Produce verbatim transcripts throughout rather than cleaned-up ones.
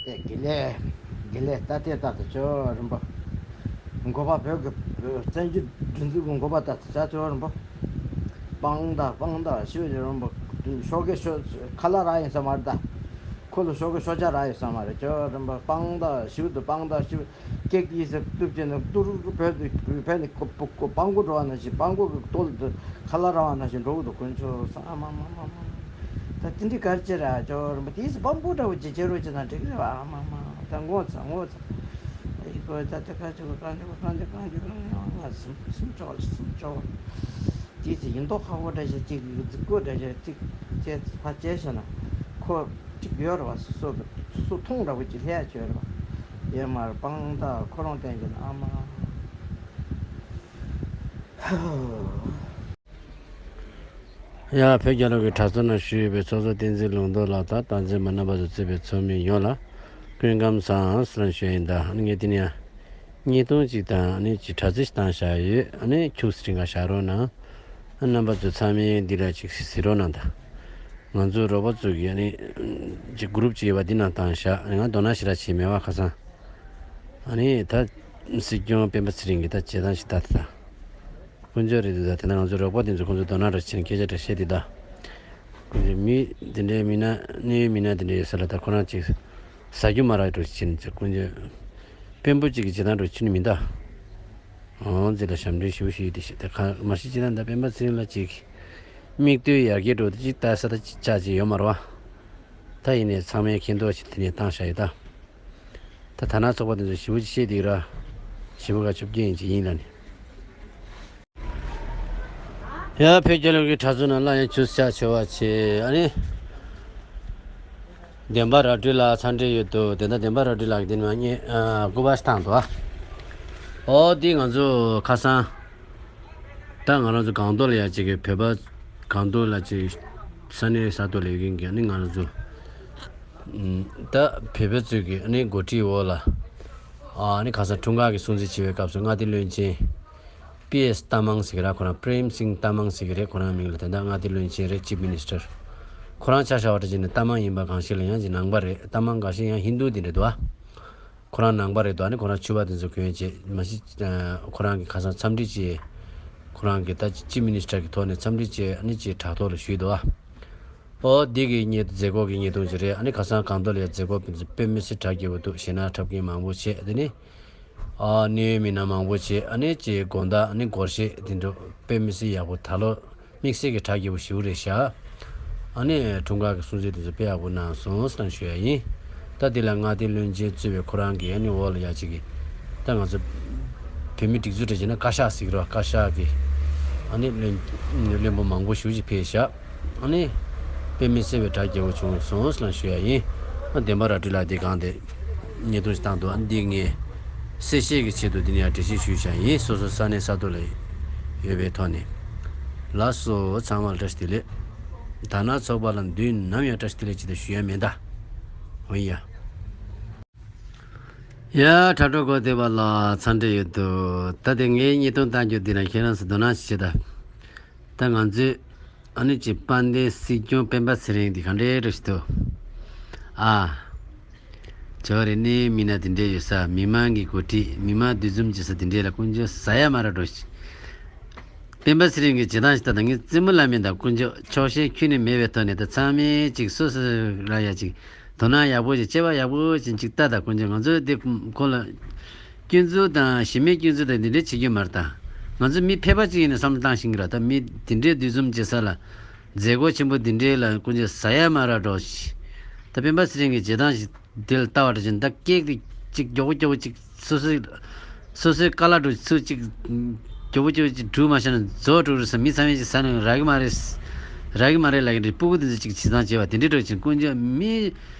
ཨེ། དགེ་ལེགས། དགེ་ལེགས། ད་ལྟའི་ལྟ་དུ་ཆོ་རིན་པོ། འགོ་པ་བོད་ཀྱི་བཙན་བྱོལ་སྒྲིག་འཛུགས་ཀྱི་འགོ་པ་ལྟ་དུ་ཆ་ཆོ་རིན་པོ། སྤང་ད་སྤང་ད་ཞུ་རིན་པོ། ཤོག་གེ་ཤོ་ཁ་ལག་རག་ཡིན་ས་མ་རེད་ད། ཁོ་ལ་ཤོག་གེ་ཤོག་ཆ་རག་ཡོད་ས་མ་རེད་ཆོ་རིན་པོ། སྤང་ད་ཞུ་དུ་སྤང་ད་ཞུ། ཀེག་ཡིས་ཟེར་གཏུབ་ཀྱི་ནི་ཏུར་བོད་དུ་བོད་ནི་སྤང་གོ་འགྲོ་བ་ན་ཞིག་སྤང་གོ་གི་ལྟོ་ལ་དུ་ཁ་ལག་རག་བ་ན་ཞིག་འགྲོ་གི་འདུག་དཀོན་མཆོག་གསུམ། ཨ་མ་མ་མ་མ། ད་དེ་འདྲའི་གར་ཅི་ར་ཅོ་རིན་པོ། དེས་སྤམ་པོ་འདྲ་བོ་ཅི་བྱེད་རོགས་ཅི་ན་འགྲིག་རེད་བ། ཨ་མ་མ། ད་ངོ་ཚ་ངོ་ཚ། ཨི་ཁོ་ད་ད་ག་ཅོ་གང་ཅོ་གང་ཅོ་གང་ཅོ་གང་ཅོ་ང་སུམ་སུམ་ཅོ་སུམ་ཅོ། དེས་ཡིན་མདོག་ཁ་པོ་འདྲ་ཞིག་ཅིག་རྫིག་པོ་འདྲ་ཞིག་ཅིག་བྱས་ཕ་བྱས་ཤེ་ན་ཁོ་ཅིག་ཡོད་རེད་བ། སོ་སོ་སོ་མཐོང་འདྲ་བོ་ཅིག་ལྷས་ཅོ་རེད་བ། ཡོད་མ་རེད། སྤང་ད་ཁོ་རང་བསྟན་གྱི་ན་ཨ་མ། ཧོ། ཡ། བོད་རྒྱལ་ལོ་གི་གྲྭ་ཚང་ནང་བཞུགས་ཡོད་པའི་ཚོགས་གཙོ་བསྟན་འཛིན་ལུང་རྟོགས་ལགས་དང་། བསྟན་འཛིན་མ་རྣམ་པ་ཚོ་གཙོས་པའི་ཚོགས་མི་ཡོངས་ལ་སྐུ་ཁམས་བཟང་ཟེར་ཞུ་ཡིན། ད་ངས་དེ་ནས་བརྙན་ཐུང་ཅིག་དང་ཨ་ནི་ཅིག་དྲ་ཚིགས་བཏང་བཞག་ཡོད། ཨ་ནི་ཁྱུག་ཙམ་རིང་ག་བཞག་རོགས་གནང་། རྣམ་པ་ཚོ་ཚང་མས་འདི་ལ་ཅིག་གཟིགས་རོགས་གནང་། ད་ང་ཚོ་རོགས་པ་ཚོ་གི་ཨ་ནི་ཅིག་གུ་རུབ་ཅིག་ཡོད་པ་འདི་ནང་བཏང་བཞག་ང་དོ་སྣང་ཞེ་དྲག་བྱས་མེད་པ། ཁ་སང་ཨ་ནི་ད་སྲིད་སྐྱོང་སྤེན་པ་ཚེ་རིང་གིས་ད་བྱེད་སྟངས་ཤིག་ད་ད། དཀོན་མཆོག་རེད་འདུག་ད་དེ་ན་ང་ཚོ་རོགས་པ་དེ་ཚོ་ཁོང་ཚོ་དོ་སྣང་རོགས་བྱེད་ན་སྐད་ཆ་འདྲ་བཤད་དེ་ད། ཁོང་ཚོ་མི་དེ་འདྲའི་མི་སྣ་གནད་ཡོད་མི་སྣ་དེ་འདྲ་ཡོད་ས་ལ་ད་ཁོ་རང་ཅིག་ཟ་རྒྱུ་མ་རག་འགྲོ་བྱེད་ནི་ཚེ་དཀོན་མཆོག་སྤེན་པོ་གཅིག་གི་བྱེད་སྟངས་འགྲོ་ཆུ་ནི་མི་འདའ། འོང་ཚེ་ལ་ཞབས་འདྲེན་ཞུ་ཞུ་ཡི་དེ་ཤེས་དེ་ག་མ་ཤི་བྱེད་སྟངས་ད་སྤེན་པ་ཚེ་རིང་ལ་ཅིག་མིག་ལྟོས་ཡར་རྒྱས་འགྲོ་དེ་ཅིག་ལྟ་ས་ད་ཅིག་ཅག་ཅིག་ཡོད་མ་རེད་བ། ད་ཡིན་ནས་ཚང་མས་མཁྱེན་རྟོགས་བྱེད་དེ་ནས་བཏང་བཞག་ཡོད་ད། ད་ད་ན་ཚོགས་པ་དེ་ཚོ་ཞི་བོ་ཅིག་བཤད་དེ་ར། ཞི་བོ་ག་ཆོབ་རྒྱུ་ཡིན་ཅིག་ཡིན་ལ་ནི། ཡ། བོད་རྒྱལ་ལོ་གི་གྲྭ་ཚང་ནང་ལ་ཡང་ཆུ་ཤ་ཆེ་བ་ཆེ་ཨ་ནི། བདེན་པ་ར་སྤྲུལ་ལ་འཚམས་འདྲི་ཡོད་དོ། དེ་ད་བདེན་པ་ར་སྤྲུལ་ལགས་ཀྱི་དེ་ནི་མ་ཉེ་སྐུ་པར་བཏང་དོ། ཨོ་དེ་ང་ཚོ་ཁ་སང་། ད་ང་རང་ཚོ་སྒང་ཏོག་ལ་ཡ་ཅིག་གི་བོད་པ་སྒང་ཏོག་ལ་ཅིག་ས་གནས་ས་ཐོག་ལ་ཡོད་མཁན་གྱི་ཨ་ནི་ང་རང་ཚོ་ད་བོད་པ་ཚོས་ཀྱི་ཨ་ནི་འགོ་ཁྲིད་འོག་ལ་ཨ་ནི་ཁ་སང་འཁྲུངས་སྐར་གྱི་སྲུང་བརྩི་བྱེད་པའི་སྐབས་སུ་མངའ་སྡེ་བློན་ཆེན་པི་ཨེས་ཏ་མང་ཟེར་གྱི་ར། ཁོ་རང་པྲེམ་སིང་ཏ་མང་ཟེར་གྱི་རེད། ཁོ་རང་མིང་ལ་དེ་འདྲ་མངའ་སྡེ་བློན་ཆེན་རེད། ཅིབ་མི་ནི་སི་ཊར། ཁོ་རང་ཆ་བཞག་པ་འདྲ་བྱས་ན་ཏ་མང་ཡིན་པ་གང་ཞིག་ལ་ཡང་ཅིག་ནང་པ་རེད། ཏ་མང་གང་ཞིག་ཡང་ཧིན་དུ་དེ་འདྲ་འདུག་ཨ། ཁོ་རང་ནང་པ་རེད་འདུག་ཨ་ནི་ཁོ་རང་ཕྱུ་པ་དེ་ཚོ་གྱོན་བྱས་མ་གཞི་ཁོ་རང་གི་ཁ་སང་འཚམས་འདྲི་བྱས། ཁོ་རང་གི་ད་ཅིབ་མི་ནི་སི་ཊར་གི་ཐོག་ནས་འཚམས་འདྲི་བྱས་ཨ་ནི་ཅིག་དྲ་ཐོག་ལ་ཞུས་འདུག་ཨ། ཨོ་འདི་གི་བརྙན་མཛད་སྒོ་གི་བརྙན་ཐུང་ཅིག་རེད། ཨ་ནི་ཁ་སང་སྒང་ཏོག་ལ་ཡ་མཛད་སྒོ་དཔེ་མི་སྲིད་གྲ་རྒྱས་པོ་འདུག་ཞེད་སྣང་འཁྲབ་མཁན་མང་པོ་བྱས། དེ་ནི་ཨ་གནད་ཡོད་མི་སྣ་མང་པོ་བྱས། ཨ་ནི་ཅིག་དགོང་དག་ཨ་ནི་སྒོར་གཞས་དེ་འདྲ་དཔེ་མི་སྲིད་ཡག་པོ་ད་ལོ། དམིགས་བསལ་གྱི་གྲ་རྒྱས་པོ་ཞེ་པོ་རེད་ཤག་ཨ་ནི་འཁྲུངས་སྐར་གྱི་སྲུང་བརྩི་དེ་ཚོ་དཔེ་ཡག་པོ་གནང་སོང་ཟེར་ཞུ་ཡ་ཡིན། ད་འདི་ལ་མངའ་སྡེ་བློན་ཆེན་གཙོས་པའི་ཁོ་རང་གི་ཨ་ནི་འོག་ལ་ཡ་གཅིག་གི་ད་ང་ཚོ་བོད་མི་སྒྲིག་འཛུགས་འདྲ་བྱས་ན་བཀའ་ཤག་ཟེར་གི་རེད་བ། བཀའ་ཤག་གི་ཨ་ནི་བློན་བློན་པོ་མང་པོ་ཞེ་པོ་ཅིག་ཕེབས་ཤག་ཨ་ནི་དཔེ་མི་སྲིད་པའི་གྲ་རྒྱས་པོ་བྱུང་སོང་ཟེར་ཞུ་ཡ་ཡིན། ཨ་བདེན་པ་ར་སྤྲུལ་ལགས་འདི་གང་དེ་བརྙན་ཐུང་ཞིག་བཏང་འདུག་ཨ་འདི་ངས་གསལ་བཤད་ཀྱི་ཆེད་དུ་འདི་ནས་ཡང་འགྲེལ་བཤད་ཞུས་བཞག་ཡིན། སོ་སོ་ས་གནས་ས་ཐོག་ལ་ཡོད་པའི་ཐོག་ནས། ལགས་སོ། ཚང་མ་ལ་བཀྲ་ཤིས་བདེ་ལེགས། དར་ནག་ཚོགས་པ་ལ་དུས་ནམ་ཡང་བཀྲ་ཤིས་བདེ་ལེགས་ཅིག་ཏུ་ཞུ་ཡ་མེད་ད། འོ་ཡ། ཡ། དྲ་གྲོགས་གོ་བདེ་བ་ལ་འཚམས་འདྲི་ཡོད་དོ། ད་དེ་ངའི་བརྙན་ཐུང་བཏང་རྒྱུ་འདི་ན་ཁྱེད་རང་ཚོ་དོ་སྣང་ཞིག་བྱེད་ད། ད་ང་ཚོས་ཨ་ནི་ཅིག་དཔལ་ལྡན་སྲིད་སྐྱོང་སྤེན་པ་ཚེ་རིང་འདི་ག་འདྲའི་འདྲ་ཞིག་འདུག་ཨ། ཇོ་རེ་ནི་མི་སྣ་འདི་འདྲའི་ཡོད་ས། མི་མང་གི་འགོ་ཁྲིད། མི་མང་འདུ་འཛོམས་བྱེད་ས་འདི་འདྲའི་ལ་དཀོན་མཆོག་ཟ་ཡ་མ་ར་འགྲོ་ཞིག་སྤེན་པ་ཚེ་རིང་གི་བྱེད་སྟངས་ཞིག་ད་ལྟ་ངས་རྩེད་མོ་ལ་མིན་ད་དཀོན་མཆོག་ཆོག་ཤེས་ཁྱོན་ནས་མེད་པའི་ཐོག་ནས་ད་ཚང་མས་ཅིག་སོ་སོ་ལ་ཡ་ཅིག་དོ་སྣང་ཡག་པོ་ཞིག་བྱེད་པ་ཡག་པོ་ཞིག་ཅིག་ལྟ་ད། དཀོན་མཆོག་ང་ཚོ་འདི་ཁོ་ལ་སྐྱོན་འཛུགས་དང་གཞི་མེད་སྐྱོན་འཛུགས་དང་འདི་འདྲའི་བྱེད་རྒྱུ་མ་རེད་ད། ང་ཚོ་མི་ཕལ་པ་ཅིག་ཡིན་ན་བསམ་བློ་བཏང་ཤེས་ཀྱི་རེད་ད། མི་འདི་འདྲའི་འདུ་འཛོམས་བྱེད་ས་ལ་མཛད་སྒོ་ཆེན་པོ་འདི་འདྲའི་ལ་དཀོན་མཆོག་ཟ་ཡ་མ་ར་འགྲོ་ཞིག་ད་སྤེན་པ་ཚེ་རིང་གི་བྱེད་སྟངས་ཞིག་དེ་ལ་ལྟ་བ་འདྲ་ཅིག་ད་ཀེག་དེ་ཅིག་མགྱོགས་པོ་མགྱོགས་པོ་ཅིག་སོ་སོའི་སོ་སོའི་ཀ་ལ་འགྲོ་ཚུར་ཅིག་མགྱོགས་པོ་མགྱོགས་པོ་ཅིག་འགྲུལ་མ་ཤེས་ན་རྫོགས་འགྲོ་རེད་ཟེར། མི་ཚང་མས་ཅིག་ཟ་ནས་རག་གི་མ་རེད། རག་གི་མ་རེད་ལབ་ཀྱི་འདྲ། སྤུ་གུ་དེ་ཚོ་ཅིག་བྱེད་སྟངས་བྱས་པ་དེ་འདྲའི་འགྲོ་ཅིག་དཀོན་མཆོག་མི་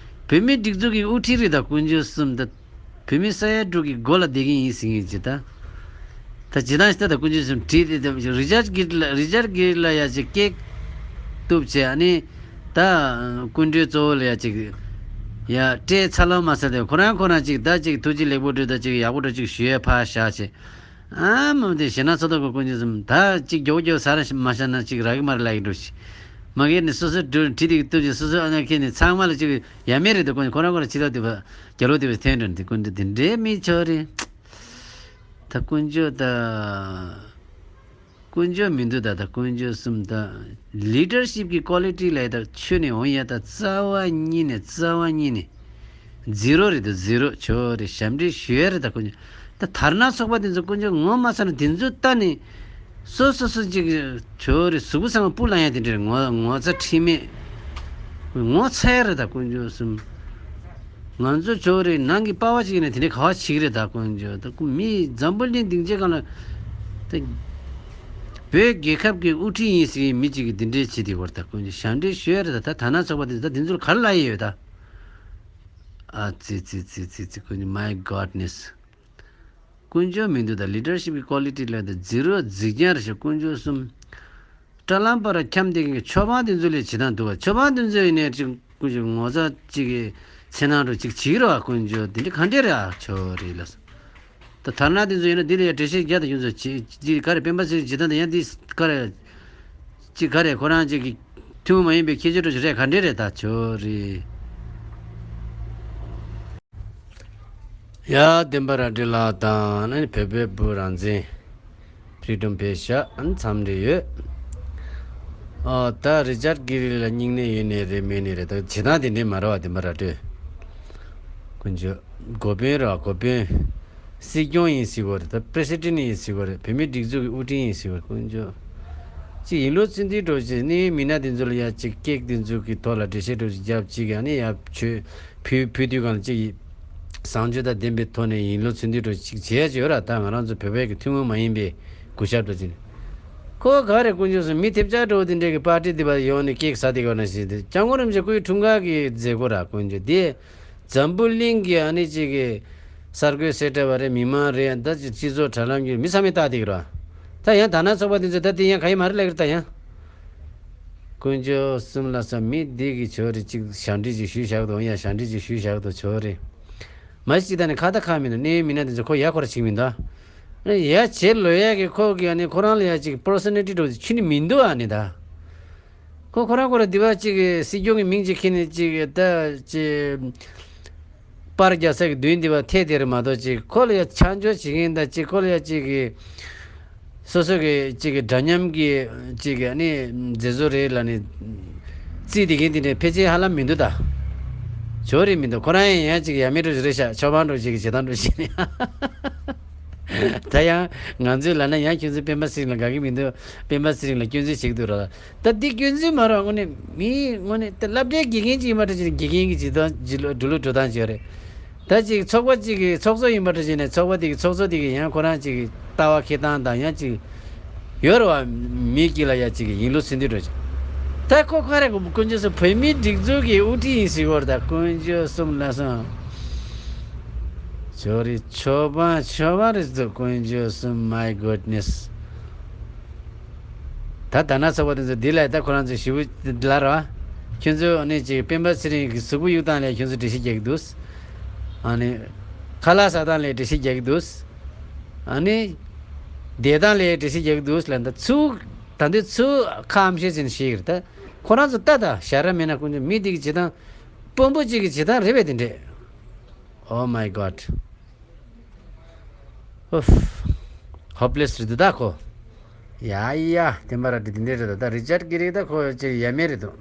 བོད་མིའི་སྒྲིག་འཛུགས་ཀྱི་དབུ་ཁྲིད་རེད་ད། དཀོན་མཆོག་གསུམ་ད་བོད་མི་ས་ཡ་དྲུག་གི་མགོ་ལ་བསྡད་ཀྱི་ཡིན་ཟེར་གྱི་ཅིག་ད། ད་ཇི་ལྟར་ཞིག་ད་དཀོན་མཆོག་གསུམ་བྲིས་ཏེ་ད་རི་ཅར་གིར་ལ་རི་ཅར་གིར་ལ་ཡ་ཅིག་ཀེག་གཏུབ་བྱས། ཨ་ནི་ད་སྐུ་མགྲོན་གཙོ་བོ་ལ་ཡ་ཅིག་ཡ་སྤྲད་ཚར་ལོང་མ་ཚར་དེ་ཁོ་རང་ཁོ་རང་ཅིག་ད་ཅིག་ཐུགས་རྗེ་ལེགས་པོ་འདུག་ད་ཅིག་ཡག་པོ་འདུག་ཅིག་ཞུ་ཡས་ཕར་བཞག་བྱས། ཨ་མ་དེ་ཞེ་ན་ཚོ་ད་གོ་དཀོན་མཆོག་གསུམ་ད་ཅིག་མགྱོགས་མགྱོགས་ཟ་ར་མ་བཞག་ན་ཅིག་རག་གི་མ་རེད་ལབ་ཀྱི་འགྲོ་ཞིག་མ་གིར་ནི་སོ་སོའི་འགྲོ་བྲིས་ཏེ་གཏུབ་ཅིང་སོ་སོའི་ཨ་ཉག་ཁྱེར་ནས་ཚང་མ་ལ་ཅིག་ཡ་མེད་རེད་དོ། ཀུན་ཁོ་རང་ཁོ་རང་ཕྱི་ལོགས་དེ་བ་རྒྱ་ལོ་དེ་བ་འཐེན་འགྲོ་འདི་ཀུན་འདི་འདི་འདྲའི་མི་ཆོག་རེད། ད་དཀོན་མཆོག་ད། དཀོན་མཆོག་མི་འདུག་ད། ད་དཀོན་མཆོག་གསུམ་ད། ལི་ཌར་ཤིབ་ཀྱི་ཀོ་ལི་ཊི་ལས་ད་ཆོས་ནས་འོང་ཡ་ད་རྩ་བ་ཉིད་ནས་རྩ་བ་ཉིད་ནས་ཛི་རོ་རེད་ད་ཛི་རོ། ཆོས་རེད་ཞབས་འདྲེན་ཞུ་ཡ་རེད་ད་དཀོན་མཆོག་ད་དར་ནག་ཚོགས་པ་དེ་ཚོ་དཀོན་མཆོག་ངོ་མ་ཚ་ན་དེ་ཚོ་ལྟ་ནས་སོ་སོ་སོ་ཅིག་ཆོས་རེད་གཟུགས་པོ་ཚང་མ་སྤུ་ལངས་ཡ་དེ་འདྲ་རེད། ངོ་ངོ་ཚ་ཁྲིམས་མེད་ངོ་ཚ་ཡ་རེད་ད་དཀོན་མཆོག་གསུམ། ང་ཚོ་ཆོས་རེད་ནང་གི་པ་བ་ཅིག་ཡིན་ན་དེ་འདྲའི་ག་བ་ཅིག་རེད་ད་དཀོན་མཆོག་ད་ཁོ་མི་འཛམ་བུ་གླིང་སྡིངས་ཆའི་སྒང་ལ་ད་བོད་རྒྱལ་ཁབ་ཀྱི་དབུ་ཁྲིད་ཡིན་ཟེར་མི་ཅིག་གིས་འདི་འདྲའི་བྱེད་དེ་བར་ད་དཀོན་མཆོག་ཞབས་འདྲེན་ཞུ་ཡ་རེད་ད། ད་དར་ནག་ཚོགས་པ་དེ་ད་དེ་ཚོར་ག་རེ་ལབ་ཡི་ཡོད་ད། ཨ་ཙི་ཙི་ཙི་ཙི་ཙི་དཀོན་མཆོག my godness། དཀོན་མཆོག་མི་འདུག་ད་ལི་ཌར་ཤིབ་ཀྱི་ཀོ་ལི་ཊི་ལ་ད་ཛི་རོ་རྫིག་རྐྱང་རེད་ཤག་དཀོན་མཆོག་གསུམ། དྲ་ལམ་པར་འཁྱམས་བསྡད་མཁན་ཆོས་པ་དེ་ཚོ་ལས་བྱེད་སྟངས་འདུག་བ། ཆོས་པ་དེ་ཚོ་ཡིན་ནའི་ཅིག་ཀུན་ཅིག་ངོ་ཚ་ཅིག་གི་མཚན་སྣང་འགྲོ་ཅིག་བྱེད་ཀྱི་རེད་བ། དཀོན་མཆོག་དེ་འདྲ་ག་འདྲས་རེད་ཨ། ཆོས་རེད་ལ། ད་དར་ནག་དེ་ཚོ་ཡིན་ན་འདི་ལ་ཡ་འགྲེལ་བཤད་རྒྱག་ད་ཁྱོད་ཚོ་བྱེད་འདི་ག་རེ་སྤེན་པ་ཚོའི་བྱེད་སྟངས་དང་ཡང་འདི་ག་རེ་ཅིག་ག་རེ་ཁོ་རང་ཅིག་གི་ཐུན་མོང་མ་ཡིན་པའི་ཁྱད་ཆོས་འགྲོ་ཅིག་རེད་ག་འདྲས་རེད་ད། ཆོས་རེད། ཡ་བདེན་པ་ར་འདྲི་ལགས་དང་ནི་བོད་པའི་བུ་རང་བཙན་ཕི་རི་ཌམ་ཕེ་ཤ་ཨན་འཚམས་འདྲི་ཡོད། ཨ་ད་རི་ཅར་གྷི་རི་ལ་སྙིང་ནད་ཡོད་ནི་རེད་མེད་ནི་རེད་ད་བྱེད་སྟངས་དེ་འདྲས་མ་རེད་བ་བདེན་པ་ར་འདྲི། དཀོན་མཆོག་འགོ་དཔོན་ར་འགོ་དཔོན་སྲིད་སྐྱོང་ཡིན་ཟེར་གོ་རེད་ད་པི་རེ་སི་ཌེན་ཡིན་ཟེར་གོ་རེད་བོད་མིའི་སྒྲིག་འཛུགས་ཀྱི་དབུ་ཁྲིད་ཡིན་ཟེར་གོ་རེད་དཀོན་མཆོག་ཅིག་ཡིན་ལུགས་ཚུལ་འདི་འགྲོ་ཅིག་གནད་ཡོད་མི་སྣ་དེ་ཚོ་ལ་ཡ་ཅིག་ཀེག་དེ་ཚོ་གི་ཐོག་ལ་འགྲེལ་བཤད་འགྲོ་ཅིག་རྒྱབ་ཅིག་ཨ་ནི་ཡ་ཆོས་ཕུལ་ཕུལ་དུས་གང་ལ་ཅིག་བཟང་སྤྱོད་དང་ལྡན་པའི་ཐོག་ནས་ཡིན་ལུགས་ཚུལ་འདི་འགྲོ་ཅིག་བྱེད་ཡ་ཅིག་ཡོད་ར། ད་ང་རང་ཚོ་བོད་པའི་གི་ཐུན་མོང་མ་ཡིན་པའི་གུས་ཞབས་འགྲོ་ཅིག་ཁོ་ག་རེ་དཀོན་མཆོག་གསུམ་མི་ཐེབས་ཆག་འགྲོ་དེ་འདྲའི་གི་པར་ཊི་འདི་བ་ཡོང་ནས་ཀེག་ཟ་དེ་ག་ན་ཞིག་དེ་སྐྱབས་མགོན་རིན་པོ་ཆེ་སྐུའི་འཁྲུངས་སྐར་གི་མཛད་སྒོ་ར་དཀོན་མཆོག་དེ། འཛམ་བུ་གླིང་གི་ཨ་ནི་གཅིག་གི་གསར་འགོད་གསལ་བསྒྲགས་པ་རེད་མི་མང་རེད་ད་ཅིག་སྤྱི་ཚོགས་དྲ་ལམ་གྱི་མི་ཚང་མས་བལྟ་བསྡད་ཀྱི་རེད། ད་ཡང་དར་ནག་ཚོགས་པ་དེ་ཚོས་ད་དེ་ཡང་ག་ཡི་མ་རེད་ལབ་ཀྱི་རེད་ད་ཡང་། དཀོན་མཆོག་གསུམ་ལ་ས་མི་འདི་གི་ཆོས་རེད་ཅིག་ཞབས་འདྲེན་ཅིག་ཞུས་བཞག་འདུག་ཡང་ཞབས་འདྲེན་ཅིག་ཞུས་བཞག་འདུག་ཆོས་རེད། མ་གཞི་ད་ནི་ཁ་ད་ཁ་མི་འདུག་གནད་ཡོད་མི་སྣ་དེ་ཚོ་ཁོ་ཡ་ཁོ་ར་ཅིག་མི་འདུག་ཨ། ཡ་བྱེད་ལོས་ཡ་གི་ཁོ་གི་ཨ་ནི་ཁོ་རང་ལ་ཡ་ཅིག་པར་སོ་ནལ་ཊི་འདྲ་བོ་ཅིག་ཁྱོན་ནས་མི་འདུག་ཨ་ནི་ད། ཁོ་ཁོ་རང་ཁོ་རང་འདི་བ་ཅིག་གི་སྲིད་སྐྱོང་གི་མིང་ཅིག་ཁྱེར་ནས་ཅིག་ད་ཅིག་པར་རྒྱག་ས་གི་མདུན་འདི་བ་ཐད་དེ་རེད་མ་གཏོགས་ཅིག་ཁོ་ལ་ཡ་ཆ་འཇོག་བྱེད་མཁན་ད་ཅིག་ཁོ་ལ་ཡ་ཅིག་གི་སོ་སོ་གི་ཅིག་གི་འདྲ་མཉམ་གི་ཅིག་གི་ཨ་ནི་མཛད་གཙོ་རེད་ལ་ནི་རྩིས་དེ་གིན་དེ་འདྲ་ཕལ་ཆེར་ཧ་ལམ་མི་འདུག་ད། ཇོ་རེད་མི་འདུག་ཁོ་རང་ཡང་ཡང་ཅིག་ཡ་མེད་འགྲོ་ཞིག་རེད་ཤག་ཆོས་པ་འགྲོ་ཞིག་གི་བྱེད་སྟངས་འགྲོ་ཞིག་ནི། ད་ཡང་ང་ཚོས་ལབ་ན་ཡང་ཁྱོད་ཚོས་སྤེན་པ་ཚེ་རིང་ལ་དགའ་གི་མི་འདུག་སྤེན་པ་ཚེ་རིང་ལ་སྐྱོན་འཛུགས་བྱེད་ཀྱི་འདུག་ར། ད་འདི་སྐྱོན་འཛུགས་མ་རེད་དངོས་གནས་མིའི་དངོས་གནས་ད་སློབ་གྲྭའི་དགེ་རྒན་ཅིག་ཡིན་པ་འདྲ་ཅིག་ནས་དགེ་རྒན་གྱི་བྱེད་སྟངས་ཇི་ལོ་འགྲོ་ལུགས་འགྲོ་སྟངས་ཅིག་ཡོད་རེད། ད་ཅིག་ཚོགས་པ་ཅིག་གི་ཚོགས་གཙོ་ཡིན་པ་འདྲ་ཅིག་ནས་ཚོགས་པ་དེ་གི་ཚོགས་གཙོ་དེ་གི་ཡང་ཁོ་རང་ཅིག་གི་ལྟ་བ་འཁྱེར་སྟངས་དང་ཡང་ཅིག་ཡོད་རེད་བ། མིའི་དཀྱིལ་ལ་ཡ་ཅིག་གི་ཡིན་ལུགས་ཚུལ་འདི་འགྲོ་ཅིག་ད་ཁོ་ཁ་རེ་དཀོན་མཆོག་གསུམ་བོད་མིའི་སྒྲིག་འཛུགས་ཀྱི་དབུ་ཁྲིད་ཡིན་ཟེར་གོ་རེད་ད་དཀོན་མཆོག་གསུམ་ལ་སོང་། ཇོ་རེད་ཆོས་པ་ཆོས་པ་རེད་ཟེར་དཀོན་མཆོག་གསུམ་my godness། ད་དར་ནག་ཚོགས་པ་དེ་ཚོ་འདི་ལ་ད་ཁོ་རང་ཚོ་ཞེ་པོ་ལབ་ར། ཁྱོད་ཚོ་ཨ་ནི་ཅིག་སྤེན་པ་ཚེ་རིང་གི་གཟུགས་པོ་གཡུག་སྟངས་ལ་ཁྱོད་ཚོ་འགྲེལ་བཤད་རྒྱག་གི་འདུག་ཨ་ནི་ཁ་ལག་ཟ་སྟངས་ལ་འགྲེལ་བཤད་རྒྱག་གི་འདུག་ཨ་ནི་བསྡད་སྟངས་ལ་འགྲེལ་བཤད་རྒྱག་གི་འདུག་ལབ་ད་ཚུར་ད་འདི་ཚུར་ཁ་ཨམ་ཤེས་ཅན་ཞིག་རེད་ད། ཁོ་རང་ཚོ་ལྟ་ད་ཞར་ར་མེད་ན་དཀོན་མཆོག་མི་འདི་གི་བྱེད་སྟངས་དཔོན་པོ་གཅིག་གི་བྱེད་སྟངས་རེད་པས་དེ་འདྲས། Oh my God. ཨོཕ། ཧོབ་ལེ་སི་རེད་འདུག་ད་ཁོ། ཡ་ཡ་བདེན་པ་ར་འདི་འདི་འདྲས་རེད་ད་ད་རི་ཅར་གྷི་རི་ད་ཁོ་ཅིག་ཡ་མེད་རེད་འདུག་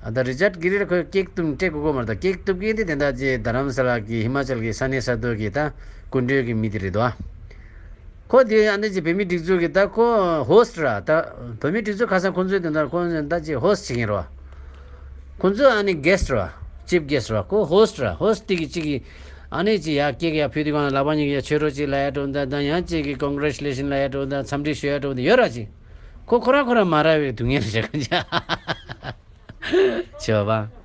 ཨ་ད་རི་ཅར་གྷི་རི་ཁོས་ཀེག་གཏུབ་སྤྲད་དགོས་གོ་མ་རེད་ད་ཀེག་གཏུབ་མཁན་དེ་དེ་འདྲ་ཅིག་རྡ་རམ་ས་ལ་གི་ཧི་མ་ཅལ་གི་ས་གནས་ས་ཐོག་གི་ད་སྐུ་མགྲོན་གི་མི་དེ་རེད་འདུག་ཨ། ཁོ་དེ་ཨ་ནི་ཅིག་བོད་མི་སྒྲིག་འཛུགས་ཀྱི་ད་ཁོ་ཧོ་སི་ཊི་ར་ད་བོད་མི་སྒྲིག་འཛུགས་ཁ་སང་ཁོང་ཚོའི་དོན་དག་ཁོང་ཚོས་ད་ཅིག་ཧོ་སི་ཊི་བྱེད་མཁན་རེད་བ། ཁོང་ཚོ་ཨ་ནི་གེ་སི་ཊི་རེད་བ། ཅིབ་གེ་སི་ཊི་རེད་བ། ཁོ་ཧོ་སི་ཊི་ར་ཧོ་སི་ཊི་གི་ཅིག་གི་ཨ་ནི་ཅིག་ཡ་ཀེག་ཡ་ཕུལ་དུས་གང་ལ་ལག་པ་གཉིས་ཀྱི་ཡ་ཆོས་རོགས་ཅིག་ལ་ཡ་འགྲོ་ད་ད་ཡང་ཅིག་གི་ཀོང་གྷི་རེ་ཅུ་ལེ་ཤན་ལ་ཡ་འགྲོ་ད་འཚམས་འདྲི་ཞུ་ཡ་འགྲོ་ད་ཡོད་ར་ཅིག་ཁོ་ཁོ་རང་ཁོ་རང་མ་ར་བའི་སྡུག་བསྔལ་རེད་ཁོ་ཅག་ཆོས་པ།